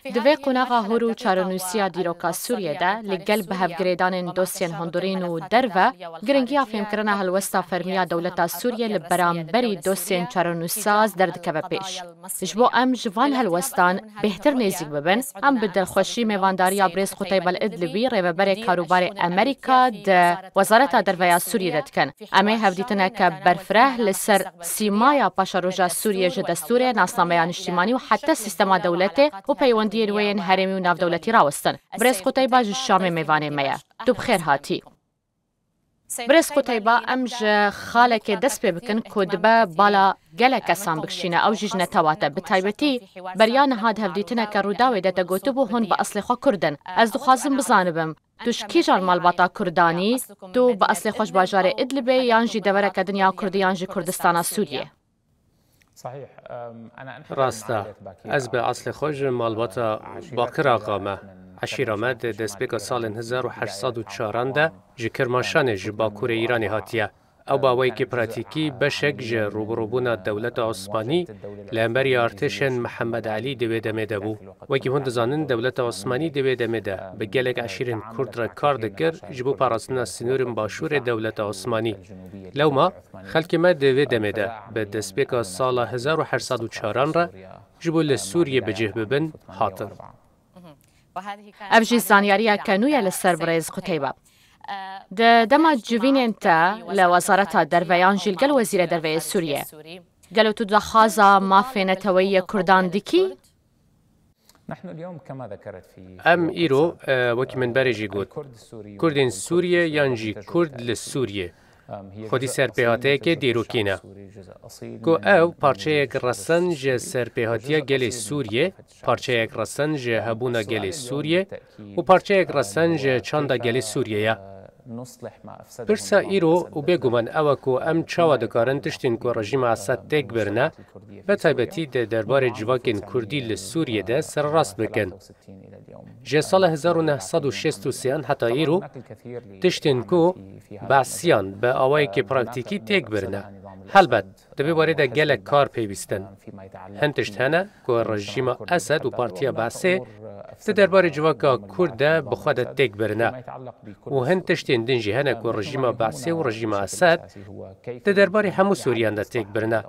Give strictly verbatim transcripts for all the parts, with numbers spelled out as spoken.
Di vê qonaxa hûr û çarenûsiya dîroka Sûriyê de, li gel bihevgirêdanên dosyên hundirîn û derve, giringiya fêmkirina helwesta fermî ya dewleta Sûriyê li beramberî dosyên çarenûsaz derdikeve pêş. Ji bo em ji van helwestan bêhtir nêzîk bibin, em bi dilxweşî mêvandariya birêz Quteyba El Idlibî, rêveberê karûbarê Amerîka di Wezareta Derve ya Sûriyê de dikin. Em ê hevdîtineke berfireh li ser sîmaya paşeroja Sûriyê ji destûrê, nasnameya niştîmanî û heta sîstema dewletê û peywendiyên wê yên herêmî û navdewletî rawestin. Birêz Quteyba ji Şamê mêvanê me ye. Tu bi xêr hatî. Birêz Quteyba, em ji xalekê dest pê bikin ku dibe bala gelek kesan bikişîne, ew jî ji netewa te. Bi taybetî, beriya niha di hevdîtineke Rûdawê de te gotibû hûn bi eslê xwe Kurd in. Ez dixwazim bizanibim, tu ji kîjan malbata Kurdan î? Tu bi eslê xwe ji bajarê Idlibê yan jî devereke din ya Kurdî yan jî Kurdistana Sûriyê? Rast e. Ez bi eslê xwe ji malbata Bakir Axa me. Eşîra me di destpêka salên hezar û heşt sed û çaran de ji Kirmaşanê, ji bakurê Îranê hatiye. Ew bi awayekî pratîkî beşek ji rûbirûbûna dewleta Osmanî li hemberî artêşên Mihemed Elî di wê demê de bû. Wekî hûn dizanin, dewleta Osmanî di wê demê de bi gelek eşîrên Kurd re kar dikir ji bo parastina sînorên başûrê dewleta Osmanî. Lewma, xelkê me di vê demê de bi destpêka sala hezar û heşt sed û çaran re ji bo li Sûriyê bi cih bibin, hatin. Ev jî zanyariyeke nû ye li ser birêz Quteyba. Di dema civînên te li Wezareta Derve yan jî li gel Wezîrê Derve yê Sûriyê, gelo tu daxwaza mafê neteweyî yê Kurdan dikî? Em îro, e, wekî min berê jî got, Kurdên Sûriyê yan jî Kurd li Sûriyê, xwedî serpêhateyeke dîrokî ne. Ku ew parçeyek resen ji serpêhatiya gelê Sûriyê, parçeyek resen ji hebûna gelê Sûriyê û parçeyek resen ji çanda gelê Sûriyê ye. Pirsa îro û bêguman ew e ku em çawa dikarin tiştên ku rejîma Esed têk birine, bi taybetî di derbarê civakên Kurdî li Sûriyê de sererast bikin. Ji sala hezar û neh sed û şêst û sê an heta îro, tiştên ku Be'siyan bi awayekî praktîkî têk birine. Helbet, di vê warê de gelek kar pêwîst in. Hin tişt hene ku rejîma Esed û partiya Be'sê di derbarê civaka Kurd de bi xwe de têk birine. Û hin tiştên din jî hene ku rejîma Be'sê û rejîma Esed di derbarê hemû Sûriyan de têk birine.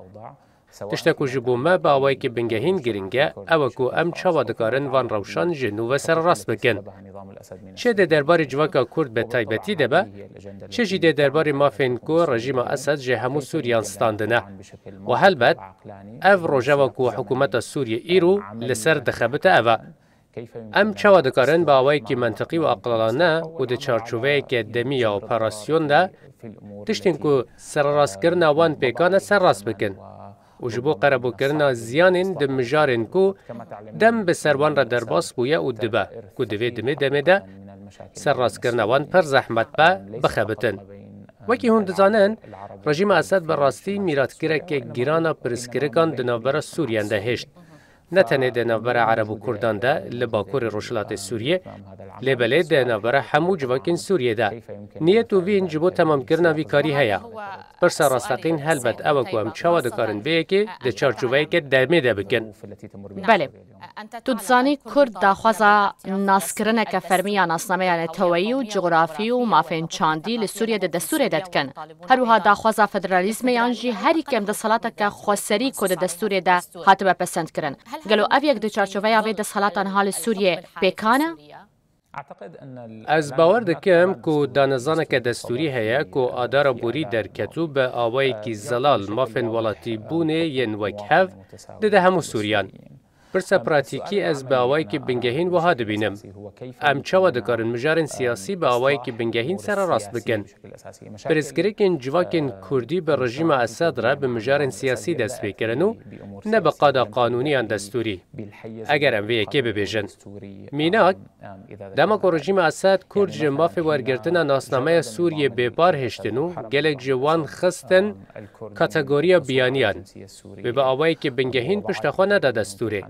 Tiştek ku ji bo me bi awayekî bingehîn girîng e, ew e ku em çawa dikarin van rewşan ji nû ve sererast bikin. Çi di derbarê civaka Kurd bi taybetî de be, çi jî di derbarê mafên ku rejîma Esed ji hemû Sûriyan standine. Û helbet, ev rojeva ku hikûmeta Sûriyê îro li ser dixebite ev e. Em çawa dikarin bi awayekî mentiqî û aqilane û di çarçoveyeke demî ya operasyon de tiştên ku sererastkirina wan pêkan e serrast bikin û ji bo qerebûkirina ziyanên di mijarên ku dem bi ser wan re derbas bûye û dibe ku di vê dimê demê de serrastkirina wan pir zehmet be, bixebitin. Wekî hûn dizanin, rejîma Esed bi rastî mîratgireke giran a pirsgirikan di navbera Sûriyan de hişt. Ne tenê di navbera Ereb û Kurdan de li bakurê rojhilatê Sûriyê, lê belê di navbera hemû civakên Sûriyê de. Niyet û vîn ji bo temamkirina vî karî heye. Pirsa rasteqîn helbet ew e ku em çawa dikarin vê yekê di çarçoveyeke demê de bikin. Belê. Tu dizanî Kurd daxwaza naskirineke fermî ya nasnameya neteweyî û cografî û mafên çandî li Sûriyê di destûrê de dikin. Her wiha daxwaza federalîzmê yan jî herî kêm desthilateke xweserî ku di destûrê de hatibe pesendkirin. Gelo ev yek di çarçoveya vê desthilata niha li Sûriyê pêkan e? Ez bawer dikim ku danezaneke destûrî heye ku a dara borî derketû bi awayekî zelal mafên welatîbûnê yên wekhev dide hemû Sûriyan. Pirsa pratîkî ez bi awayekî bingehîn wiha dibînim. Em çawa dikarin mijarên siyasî bi awayekî bingehîn sererast bikin? Pirsgirêkên civakên Kurdî bi rejîma Esed re bi mijarên siyasî dest pê kirin û ne bi qada qanûniyan destûrî. Eger em vê yekê bibêjin. Mînak, dema ku rejîma Esed Kurd ji mafê wergirtina nasnameya Sûriyê bêpar hiştin û gelek ji wan xistin kategoriya biyaniyan, wê bi awayekî bingehîn pişta xwe neda destûrê.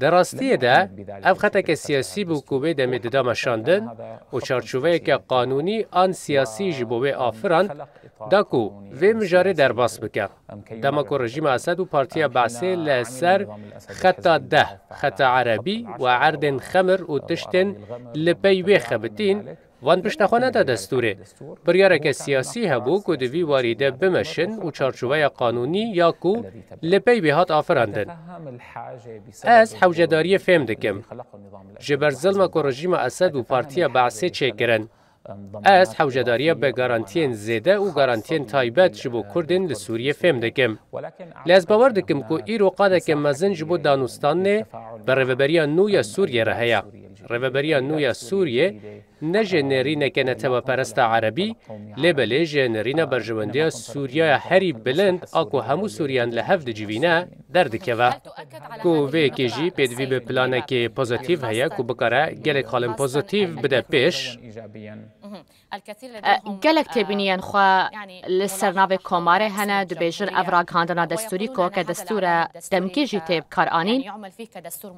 Di rastiyê de, ev xeteke siyasî bû ku wê demê dida meşandin û çarçoveyeke qanûnî an siyasî ji bo wê afirand, da ku vê mijarê derbas bike. Dema ku rejîma Esed û Partiya Be'sê li ser xeta deh, xeta erebî û erdên xemir û tiştên li pey wê xebitîn, wan pişta xwe neda destûrê. Biryareke siyasî hebû ku di vî warî de bimeşin û çarçoveya qanûnî ya ku li pey wê hat afirandin. Ez hewcedariyê fêm dikim. Ji ber zilma ku rejîma Esed û Partiya Be'sê çêkirin. Ez hewcedariya bi garantiyên zêde û garantiyên taybet ji bo Kurdên li Sûriyê fêm dikim. Lê ez bawer dikim ku îro qadeke mezin ji bo danûstanê bi Rêveberiya nû ya Sûriyê re heye. Rêveberiya nû ya Sûriyê ne ji nêrîneke neteweperesta erebî, lê belê ji nêrîna berjewendiya Sûriyaya herî bilind a ku hemû Sûriyan li hev dicivîne, derdikeve. Ku vê yekê jî pêdivî bi planekê pozitîf heye ku bikare gelek xalên pozitîf bide pêş. E, gelek têbîniyên xwe li ser navê komarê hene, dibêjin ev ragihandina destûrî ku weke destûre demkî jî tê bi kar anîn.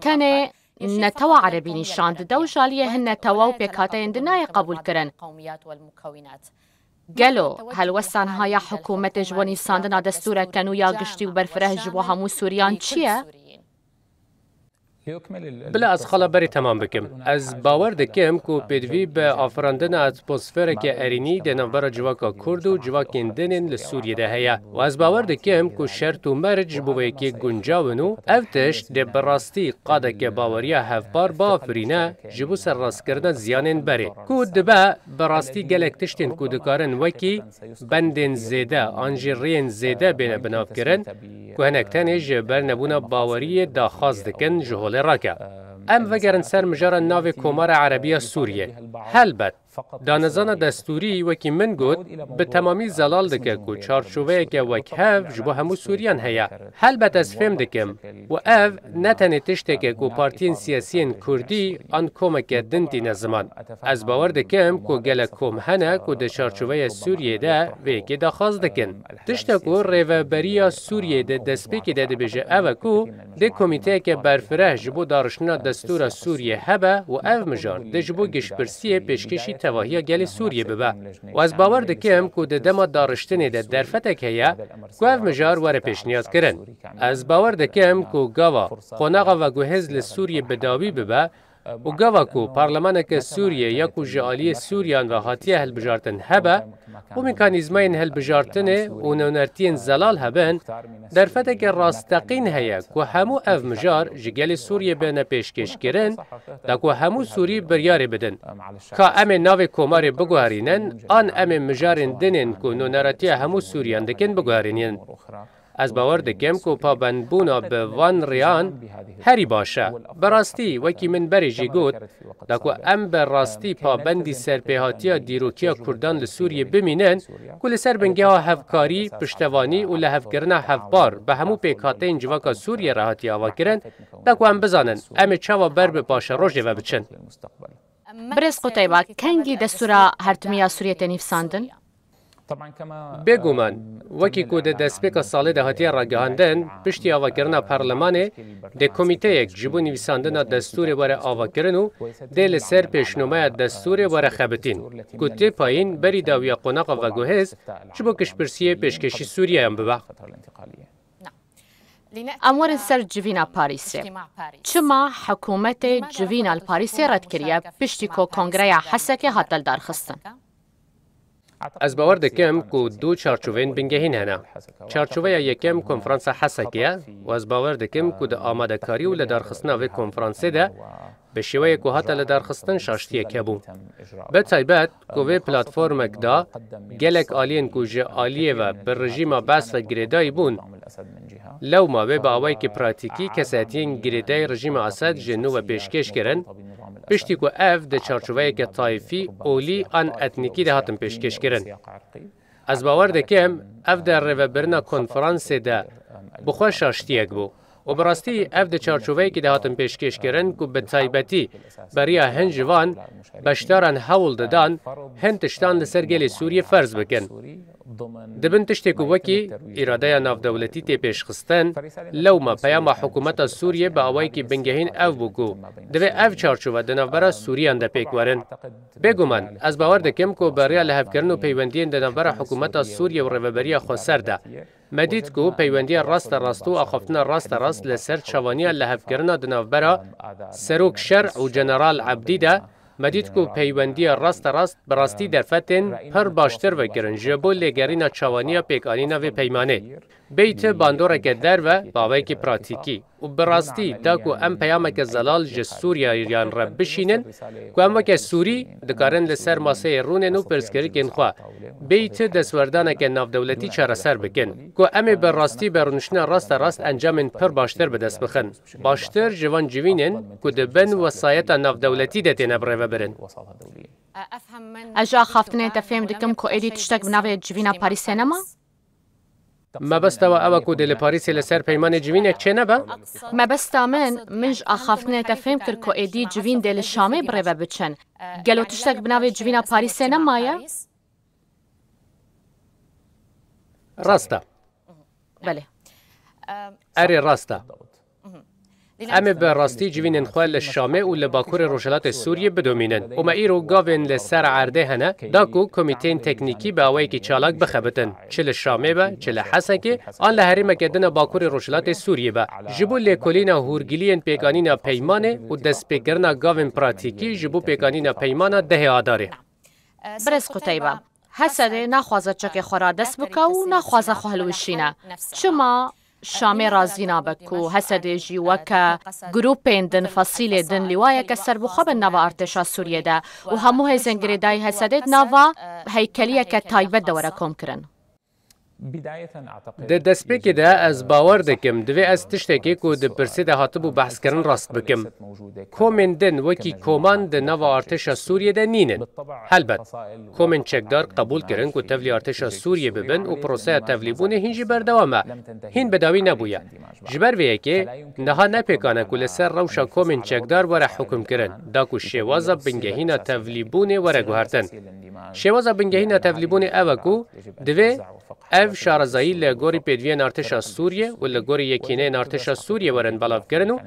Tenê netewa erebî nîşan dide û ji aliyê hin netewa û pêkhateyên din nayê qebûlkirin. Gelo helwesta niha ya hikûmetê ji bo nivîsandina destûreke nû ya giştî û berfireh ji bo hemû Sûriyan çi ye? Bila ez xala berê temam bikim. Ez bawer dikim ku pêdivî bi afirandina atmosfereke erênî di navbera civaka Kurd û civakên din ên li Sûriyê de heye. Û ez bawer dikim ku şert û merc ji bo vê yekê guncaw in û ev tişt dê bi rastî qadeke baweriya hevpar biafirîne ji bo serrastkirina ziyanên berê. Ku dibe bi rastî gelek tiştên ku dikarin wekî bendên zêde an jî rêyên zêde bêne binavkirin, ku hinek tenê ji ber nebûna baweriyê daxwaz dikin ji holê rake. Em vegerin ser mijara navê Komara Erebî ya Sûriyê. Helbet, danezana destûrî, wekî min got, bi temamî zelal dike ku çarçoveyeke wekhev ji bo hemû Sûriyan heye. Helbet ez fêm dikim û ev ne tenê tişteke ku partiyên siyasiyên Kurdî an komeke din tîne ziman. Ez bawer dikim ku gelek kom hene ku di çarçoveya Sûriyê de vê yekê daxwaz dikin. Tişta ku Rêveberiya Sûriyê di destpêkê de dibêje ev e ku dê komîteyeke berfireh ji bo dariştina destûra Sûriyê hebe û ev mijar dê ji bo giştpirsiyê pêşkêşî tevahiya gelê Sûriyê bibe. Û ez bawer dikim ku di dema dariştinê de derfetek heye ku ev mijar were pêşniyazkirin. Ez bawer dikim ku gava qonaxa veguhêz li Sûriyê bi dawî bibe, û gava ku parlemaneke Sûriyê ya ku ji aliyê Sûriyan ve hatiye hilbijartin hebe û mekanîzmayên hilbijartinê û nûnertiyên zelal hebin, derfeteke rasteqîn heye ku hemû ev mijar ji gelê Sûriyê bêne pêşkêşkirin, da ku hemû Sûrî biryarê bidin. Ka em ê navê komarê biguherînin, an em ê mijarên din ên ku nûneratiya hemû Sûriyan dikin biguherînin. Ez bawer dikim ku pabendbûna bi van rêyan herî baş e. Bi rastî, wekî min berê jî got, da ku em bi rastî pabendî serpêhatiya dîrokiya Kurdan li Sûriyê bimînin, ku li ser bingeha hevkarî, piştevanî û lihevkirina hevpar bi hemû pêkhateyên civaka Sûriyê re hatiye avakirin, da ku em bizanin em ê çawa ber bi paşerojê ve biçin. Birêz Quteyba, kengî destûra hertimiya Sûriyê tê nivîsandin? Bêguman, wekî ku di destpêka salê de hatiye ragihandin, piştî avakirina parlemanê, dê komîteyek ji bo nivîsandina destûrê were avakirin û dê li ser pêşnûmeya destûrê were xebitîn, ku tê payîn berî dawiya qonaxa veguhêz ji bo giştpirsiyê pêşkêşî Sûriyeyan bibe. Em werin ser civîna Parîsê. Çima hikûmetê civîna li Parîsê red kiriye, piştî ku kongreya Hesekê hate lidarxistin? Ez bawer dikim ku du çarçoveyên bingehîn hene. Çarçoveya yekem konferansa Hesekê ye û ez bawer dikim ku di amadekarî û lidarxistina vê konferansê de bi şêweyek ku hate lidarxistin şaştiyek hebû. Bi taybet ku vê platformek da gelek aliyên ku ji aliyê ve bi rejîma Be'es ve girêdayî bûn, lewma wê bi awayekî pratîkî kesayetiyên girêdayî rejîma Esed ji nû ve pêşkêş kirin, piştî ku ev di çarçoveyeke tayfî, olî an etnîkî de hatin pêşkêş kirin. Ez bawer dikim, ev di rêvebirina konferansê de bi xwe şaştiyek bû. Û bi rastî ev di çarçoveyekî de hatin pêşkêş kirin ku bi taybetî beriya hin ji van beşdaran hewl didan hin tiştan li ser gelê Sûriyê ferz bikin. Di bin tiştê ku wekî îradeya navdewletî tê pêşxistin, lewma peyama hikûmeta Sûriyê bi awayekî bingehîn ev bû ku divê ev çarçove di navbera Sûriyan de pêk werin. Bêguman, ez bawer dikim ku bi rêya lihevkirin û peywendiyên di navbera hikûmeta Sûriyê û Rêveberiya Xweser de, me dît ku peywendiya rasterast û axaftina rasterast li ser çavaniya lihevkirina di navbera Serok Şer û General Ebdî de, me dît ku peywendiya rasterast bi rastî derfetên pir baştir vekirin ji bo lêgerîna çavaniya pêkanîna vê peymanê. Bêyî ti bandoreke derve, bi awayekî pratîkî û bi rastî da ku em peyameke zelal ji Sûriyeyan re bişînin, ku em weke Sûrî dikarin li ser maseyê rûnên û pirsgirêkên xwe bêyî ti destwerdaneke navdewletî çareser bikin, ku em ê bi rastî bi rûniştina rasterast encamên pir baştir bi dest bixin. Baştir ji van civînên ku di bin wesayeta navdewletî de têne birêvebirin. Ez ji axaftinên te fêm dikim ku êdî tiştek bi navê civîna Parîsê nema? Mebesta we ew e ku dê li Parîsê li ser peymanê civînek çênebe? Mebesta min, min ji axaftinê te fêm kir ku êdî civîn dê li Şamê birêve biçin. Gelo tiştek bi navê civîna Parîsê nemaye? Rast e. Belê. Erê, rast e. Em ê bi rastî civînên xwe li Şamê û li bakurê rojhilatê Sûriyê bidomînin û me îro gavên li ser erdê hene da ku komîteyên teknîkî bi awayekî çalak bixebitin, çi li Şamê be, çi li Hesekê, an li herêmeke din a bakurê rojhilatê Sûriyê be, ji bo lêkolîna hûrgiliyên pêkanîna peymanê û destpêkirina gavên pratîkî ji bo pêkanîna peymana dehê Adarê. Birêz Quteyba, Hesedê naxwaze çekê xwe radest bike û naxwaze xwe hilwişîne. Çima Şamê razî nabe ku Hesedê jî weke grûpên din, fesîlê din lîwayeke serbixwe bin nava artêşa Sûriyê de û hemû hêzên girêdayî Hesedê di nava heykeliyeke taybet de were komkirin? Di destpêkê de ez bawer dikim, divê ez tiştekê ku di pirsê de hatibû behskirin rast bikim. Komên din wekî koman di nava artêşa Sûriyê de nînin. Helbet, komên çekdar qebûl kirin ku tevlî artêşa Sûriyê bibin û proseya tevlîbûnê hîn jî berdewam e. Hîn bi dawî nebûye. Ji ber vê yekê, niha ne pêkan e ku li ser rewşa komên çekdar were hukimkirin, da ku şêwaza bingehîna tevlîbûnê were guhertin. Şêwaza bingehîna tevlîbûnê ew e ku divê ev şarezayî li gorî pêdiviyên artêşa Sûriyê û li gorî yekîneyên artêşa Sûriyê werin belavkirin û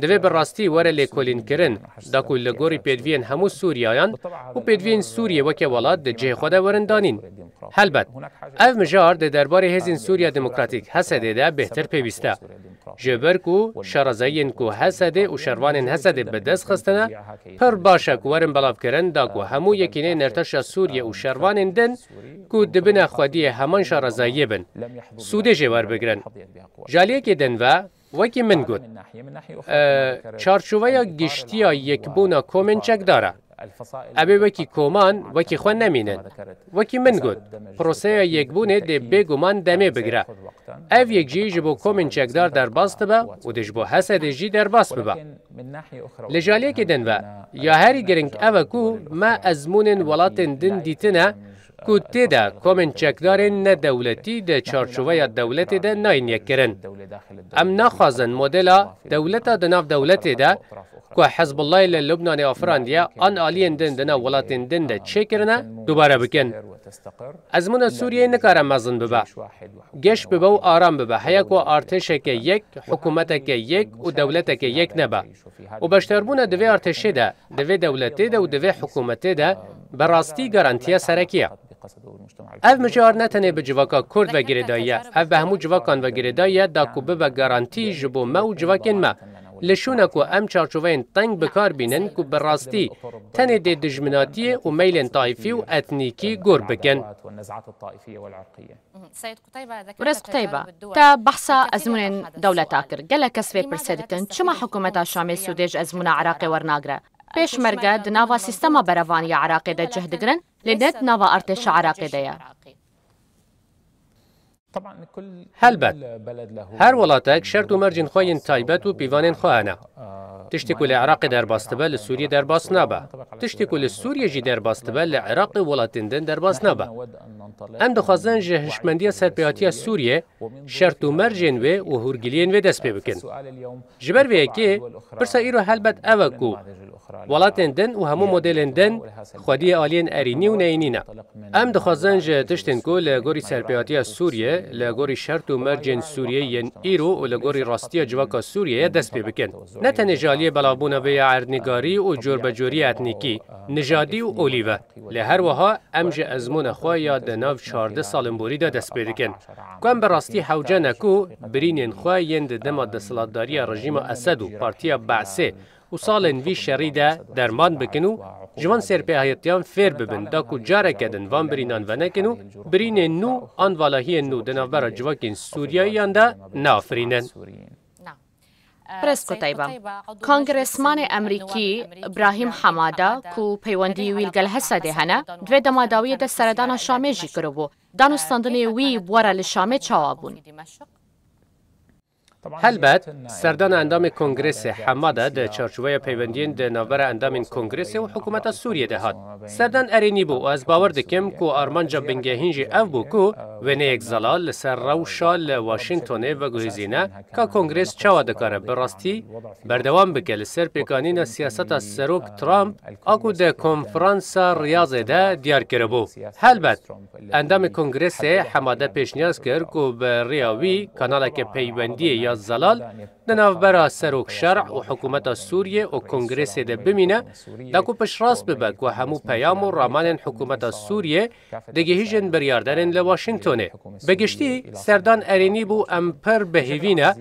divê bi rastî were lêkolînkirin, da ku li gorî pêdiviyên hemû Sûriyayan û pêdiviyên Sûriyê weke welat di cihê xwe de werin danîn. Helbet, ev mijar di derbarê Hêzên Sûriya Demokratîk, H S D, de bêhtir pêwîst e. Ji ber ku şarezayiyên ku H S D û şervanên H S D bi dest xistine, pir baş e ku werin belavkirin, da ku hemû yekîneyên artêşa Sûriyê û şervanên din ku dibine xwediyê heman şarezayiyê bin, sûdê jê werbigirin. Ji aliyekê din ve, wekî min got, e, çarçoveya giştî ya yekbûna komên çekdar e. Ew ê wekî koman, wekî xwe nemînin. Wekî min got, proseya yekbûnê dê bêguman demê bigire. Ev yek jî ji bo komên çekdar derbas dibe û dê ji bo H S D jî derbas bibe. Li ji aliyekê din ve, ya herî giring ev e ku me ezmûnên welatên din dîtine ku tê de komên çekdarên nedewletî di çarçoveya dewletê de nayên yekkirin. Em naxwazin modela dewleta di nav dewletê de ku Hizbullahê li Lubnanê afirandiye an aliyên din di nav welatên din de çêkirine, dubare bikin. Ezmûna Sûriyeyê nikare mezin bibe. Geş bibe û aram bibe. Heya ku artêşeke yek, hikûmeteke yek û dewleteke yek nebe. Û beşdarbûna di vê artêşê de, di vê dewletê de û di vê hikûmetê de bi rastî garantiya serekî ye. Ev mijar ne tenê bi civaka Kurd ve girêdayî ye, ev bi hemû civakan ve girêdayî ye, da ku bibe garantî ji bo me û civakên me. Li şûna ku em çarçoveyên teng bi kar bînin ku bi rastî tenê dê dijminatiyê û meylên taîfî û etnîkî gor bikin. Birêz Quteyba, te behsa ezmûnên dewleta kir. Gelek kes vê pirsê dikin, çima hikûmeta Şamê sûdê ji ezmûna Iraqê wernagire? Pêşmerge di nava sîstema berevanî ya Iraqê de cih digirin, lê ne di nava artêşa Iraqê de ye. Helbet, her welatek şert û mercên xwe yên taybet û pîvanên xwe hene. Tiştê ku li Iraqê derbas dibe, li Sûriyê derbas nabe. Tiştê ku li Sûriyê jî derbas dibe, li Iraqê û welatên din derbas nabe. Em dixwazin ji hişmendiya serpêhatiya Sûriyê, şert û mercên wê û hûrgiliyên wê dest pê bikin. Ji ber vê yekê, pirsa îro helbet ew e ku welatên din û hemû modelên din xwediyê aliyên erînî û neyînî ne. Em dixwazin ji tiştên ku li gorî serpêhatiya Sûriyê, li gorî şert û mercên Sûriyê yên îro û li gorî rastiya civaka Sûriyeyê dest pê bikin. Ne tenê ji aliyê belavbûna vê ya erdnîgarî û corbecoriya etnîkî, nijadî û olî ve. Lê her wiha em ji ezmûna xwe ya di nav çardeh salên borî de dest pê dikin. Ku em bi rastî hewce ne ku birînên xwe yên di dema desthilatdariya rejîma Esed û partiya Be'sê û salên vî şerî de derman bikin û ji van serpêhatiyan fêr bibin, da ku careke din van birînan venekin û birînên nû an valahiyên nû di navbera civakên Sûriyeyiyan de neafirînin. Pirs Kuteyba. Kongresmanê Emerîkî Îbrahîm Hemada ku peywendî wî li gel Hesedê hene, di vê dema dawiyê de seredana Şamê jî kiribû. Danûstandinê wî bi we re li Şamê çawa bûn? Helbet, serdana endamê Kongresê Hemada di çarçoveya peywendiyên di navbera endamên Kongresê û hikûmeta Sûriyê de hat. Serdan erênî bû û ez bawer dikim ku armanca bingehîn jî ev bû ku wêneyek zelal li ser rewşa li Washingtonê veguhêzîne ka Kongres çawa dikare bi rastî berdewam bike li ser pêkanîna siyaseta Serok Trump a ku di konferansa Riyazê de diyar kiribû. Helbet, endamê Kongresê Hemade pêşniyaz kir ku bi rêya wî kanaleke peywendiyê ya zelal di navbera Serok Şer û hikûmeta Sûriyê û Kongresê de bimîne, da ku piştrast bibe ku hemû peyam û ramanên hikûmeta Sûriyê digihîjin biryarderên li Washingtonê. Bi giştî, serdan erênî bû, em pir bi hêvî ne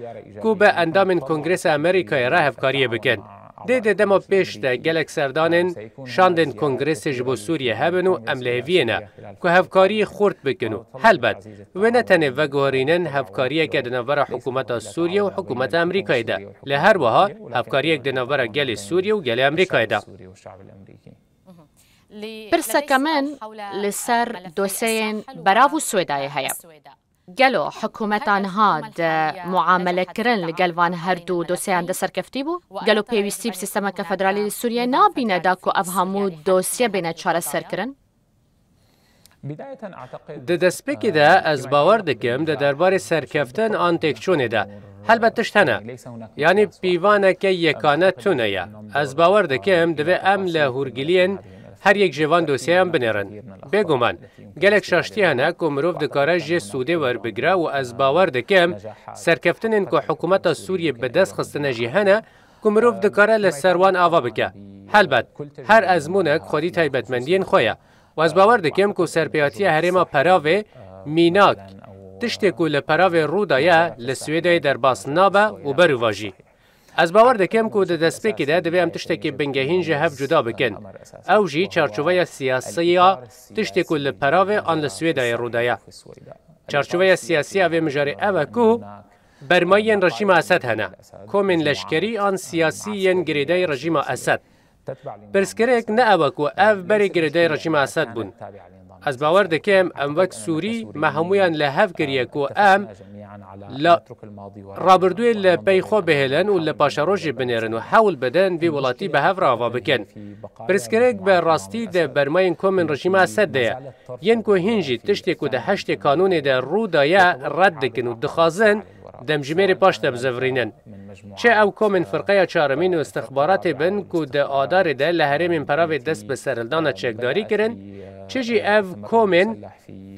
ku bi endamên Kongresa Amerîkayê re hevkariyê bikin. Dê di dema pêş de gelek serdanên şandên Kongrêsê ji bo Sûriyê hebin û em li hêviyê ne ku hevkariyê xurt bikin û helbet wê ne tenê veguherînin hevkariyeke di navbera hikûmeta Sûriyê û hikûmeta Amerîkayê de, lê her wiha hevkariyek di navbera gelê Sûriyê û gelê Amerîkayê de. Pirseke min li ser dosyeyên Berav û Swêdayê heye. Gelo hikûmeta niha di muamelekirin li gel van her du dosyeyan de serkeftî bû? Gelo pêwîstî bi sîstemeke federalî li Sûriyê nabîne da ku ev hemû dosye bêne çareserkirin? Di destpêkê de ez bawer dikim di derbarê serkeftin an têkçûnê de helbet tişt hene. Yanî pîvaneke yekane tune ye. Ez bawer dikim divê em li hûrgiliyên her yek ji van dosyeyan binêrin. Bêguman, gelek şaştî hene ku mirov dikare jê sûdê werbigire û ez bawer dikim serkeftinên ku hikûmeta Sûriyê bi dest xistine jî hene ku mirov dikare li ser wan ava bike. Helbet, her ezmûnek xwedî taybetmendiyên xwe ye. Û ez bawer dikim ku serpêhatiya herêma Peravê mînak, tiştê ku li Peravê rû daye, li Swêdayê derbas nabe û berûvajî. Ez bawer dikim ku di destpêkê de divê em tiştekî bingehîn ji hev cuda bikin. Ew jî çarçoveya siyasiya tiştê ku li Peravê an li Swêdayê rû daye. Çarçoveya siyasî ya vê mijarê ew e ku bermayiyên rejîma Esed hene, komên leşkerî an siyasî yên girêdayî rejîma Esed. Pirsgirêk ne ew e ku ev berê girêdayî rejîma Esed bûn. Ez bawer dikim em wek Sûrî me hemûyan li hev kiriye ku em li rabirdûyê li pey xwe bihêlin û li paşerojê binêrin û hewl bidin vî welatî bi hev re ava bikin. Pirsgirêk bi rastî di bermayên komên rejîma Esed de ye. Yên ku hîn jî tiştê ku di heştê kanûnê de rû daye red dikin û dixwazin demjimêrê paş de bizivirînin. Çi ew komên firqeya çaremîn û istixbaratê bin ku di Adarê de li herêmên Peravê dest bi serhildana çekdarî kirin, çi jî ev komên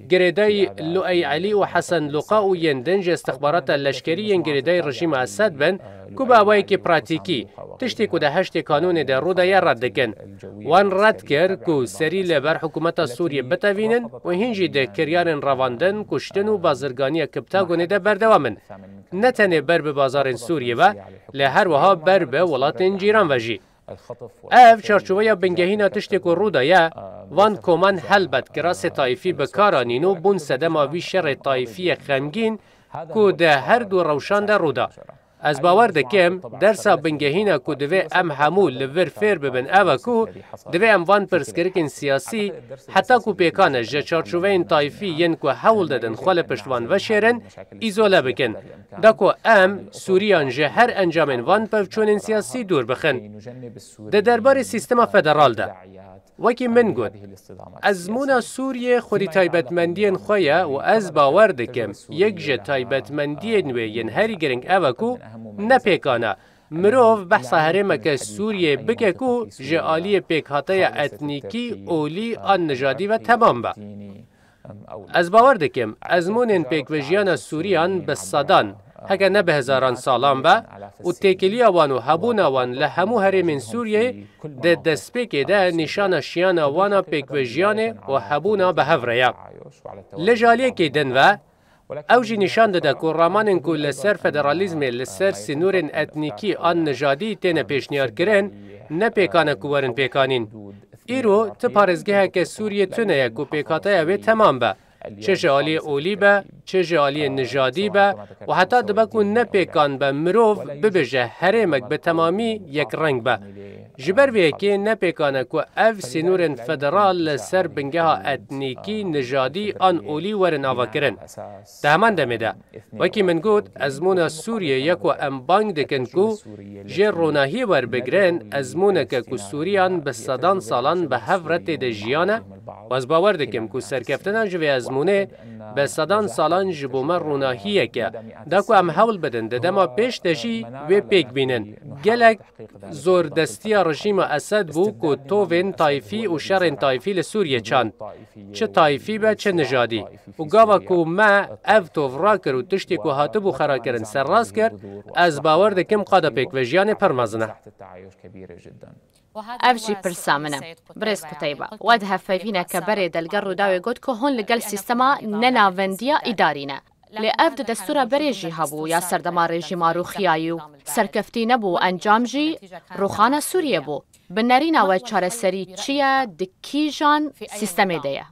girêdayî Luey Elî û Hesen Luqa û yên din ji istixbarata leşkerî yên girêdayî rejîma Esed bin ku bi awayekî pratîkî tiştê ku di heştê kanûnê de rû daye red dikin. Wan red kir ku serî li ber hikûmeta Sûriyê bitevînin û hîn jî di kiryarên revandin, kuştin û bazirganiya Kiptagonê de berdewam in. Ne tenê ber bi bazarên Sûriyê ve, lê her wiha ber bi welatên cîran ve jî. Ev çarçoveya bingehîn a tiştê ku rû daye, van koman helbet kirasê taîfî bi kar anîn û bûn sedema vî şerê taîfî yê xemgîn ku di her du rewşan de rû da. Ez bawer dikim, dersa bingehîn e ku divê em hemû li vir fêr bibin ev e ku divê em van pirsgirêkên siyasî, heta ku pêkan e ji çarçoveyên tayfî yên ku hewl didin xwe li pişt van veşêrin, îzole bikin. Da ku em Sûriyan ji her encamên van pevçûnên siyasî dûr bixin. Di derbarê sîstema federal de, wekî min got, ezmûna Sûriyê xwedî taybetmendiyên xwe ye û ez bawer dikim, yek ji taybetmendiyên wê yên herî giring ev e ku ne pêkan e mirov behsa herêmeke Sûriyê bike ku ji aliyê pêkhateya etnîkî, olî an nijadî ve temam be. Ez bawer dikim, ezmûnên pêkvejiyana Sûriyan bi sedan, heke ne bi hezaran salan be û têkiliya wan û hebûna wan li hemû herêmên Sûriyê di destpêkê de nîşana şiyana wana pêkvejiyanê û hebûna bi hev re ye. Li ji aliyekê din ve, ew jî nîşan dide ku ramanên ku li ser federalîzmê li ser sînorên etnîkî an nijadî têne pêşniyarkirin, ne pêkan e ku werin pêkanîn. Îro ti parêzgeheke Sûriyê tune ye ku pêkhateya wê temam be. Çi ji aliyê olî be, çi ji aliyê nijadî be û heta dibe ku ne pêkan be mirov bibêje herêmek bi temamî yekreng be. Ji ber vê yekê ne pêkan e ku ev sînorên federal li ser bingeha etnîkî, nijadî an olî werin avakirin. Di heman demê de, wekî min got, ezmûna Sûriyê ye ku em bang dikin ku jê ronahiyê werbigrin, ezmûneke ku Sûriyan bi sedan salan bi hev re tê de jiyane û ez bawer dikim ku serkeftina ji vê ezmûnê bi sedan salan ji bo me ronahiyek e. Da ku em hewl bidin di dema pêş de jî wê pêk bînin. Gelek zordestiya rejîma Esed bû ku tovên tayfî û şerên tayfî li Sûriyê çand. Çi tayfî be, çi nijadî. Û gava ku me ev tov rakir û tiştê ku hatibû xerakirin serrast kir, ez bawer dikim qada pêkvejiyanê pir mezin e. Ev jî pirsa min e. Birêz Quteyba, we di hevpeyvîneke berê de li gel Rûdawê got ku hûn li gel sîstema nenavendiya îdarî ne. Lê ev di destûra berê jî hebû ya serdema rejîma rûxiyayî û serkeftî nebû û encam jî rûxana Sûriyê bû. Bi nerîna we çareserî çi ye, di kîjan sîstemê de ye?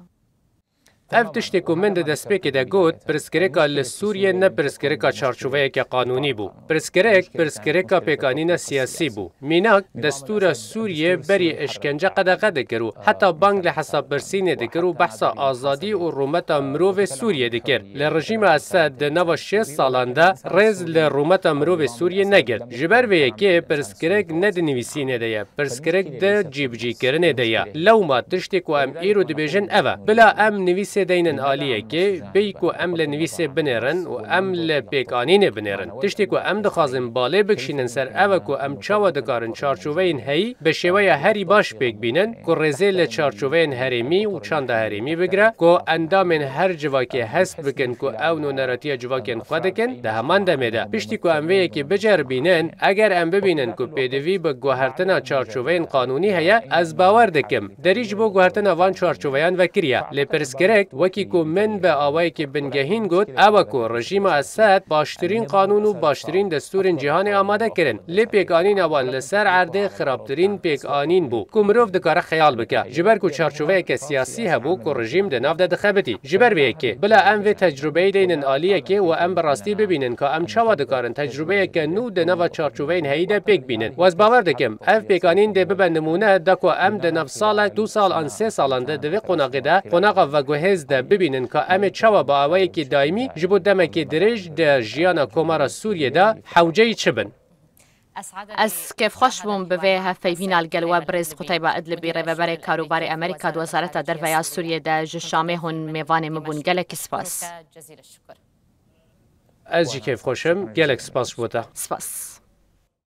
Ev tiştê ku min di destpêkê de got, pirsgirêka li Sûriyê ne pirsgirêka çarçoveyeke qanûnî bû. Pirsgirêk, pirsgirêka pêkanîna siyasî bû. Mînak, destûra Sûriyê berî îşkence qedexe dikir û heta bang li hesabpirsînê dikir û behsa azadî û rûmeta mirovê Sûriyê dikir. Li rejîma Esed di nava şêst salan de rêz li rûmeta mirovê Sûriyê negirt. Ji ber vê yekê pirsgirêk ne di nivîsînê de ye. Pirsgirêk di cîbicîkirinê de ye. Lewma tiştê ku em îro dibêjin ev e. Bila em nivîsê deynin aliyekê, bêyî ku em li nivîsê binêrin û em li pêkanînê binêrin. Tiştê ku em dixwazin balê bikişînin ser ev e ku em çawa dikarin çarçoveyên heyî bi şêweya herî baş pêk bînin, ku rêzê li çarçoveyên herêmî û çanda herêmî bigire, ku endamên her civakê hest bikin ku ew nûneratiya civakên xwe dikin, di heman demê de. Piştî ku em vê yekê biceribînin, eger em bibînin ku pêdivî bi guhertina çarçoveyên qanûnî heye, ez bawer dikim, derî ji bo guhertina van çarçoveyan vekiriye. Lê pirsgirêk, wekî ku min bi awayekî bingehîn got, ew e ku rejîma Esed baştirîn qanûn û baştirîn destûrên cîhanê amade kirin. Lê pêkanîna wan li ser erdê xirabtirîn pêkanîn bû, ku mirov dikare xeyal bike. Ji ber ku çarçoveyeke siyasî hebû ku rejîm di nav de dixebitî. Ji ber vê yekê, bila em vê tecrubeyê deynin aliyekê û em bi rastî bibînin ka em çawa dikarin tecrubeyeke nû di nava çarçoveyên heyî de pêk bînin. Û ez bawer dikim, ev pêkanîn dê bibe nimûne da ku em di nav salek, du sal an sê salan de di vê qonaxê de, qonaxa veguhêz de bibînin ka em ê çawa bi awayekî daîmî ji bo demekê dirêj di jiyana Komara Sûriyê de hewceyî çi bin. Ez kêfxweş bûm bi vê hevpeyvîna li gel we birêz Quteyba Idlibî, rêveberê karûbarê Amerîka di Wezareta Derve ya Sûriyê de ji Şamê hûn mêvanê min bûn. Gelekî spas. Ez jî kêfxweş im. Gelek spas ji bo te. Spas.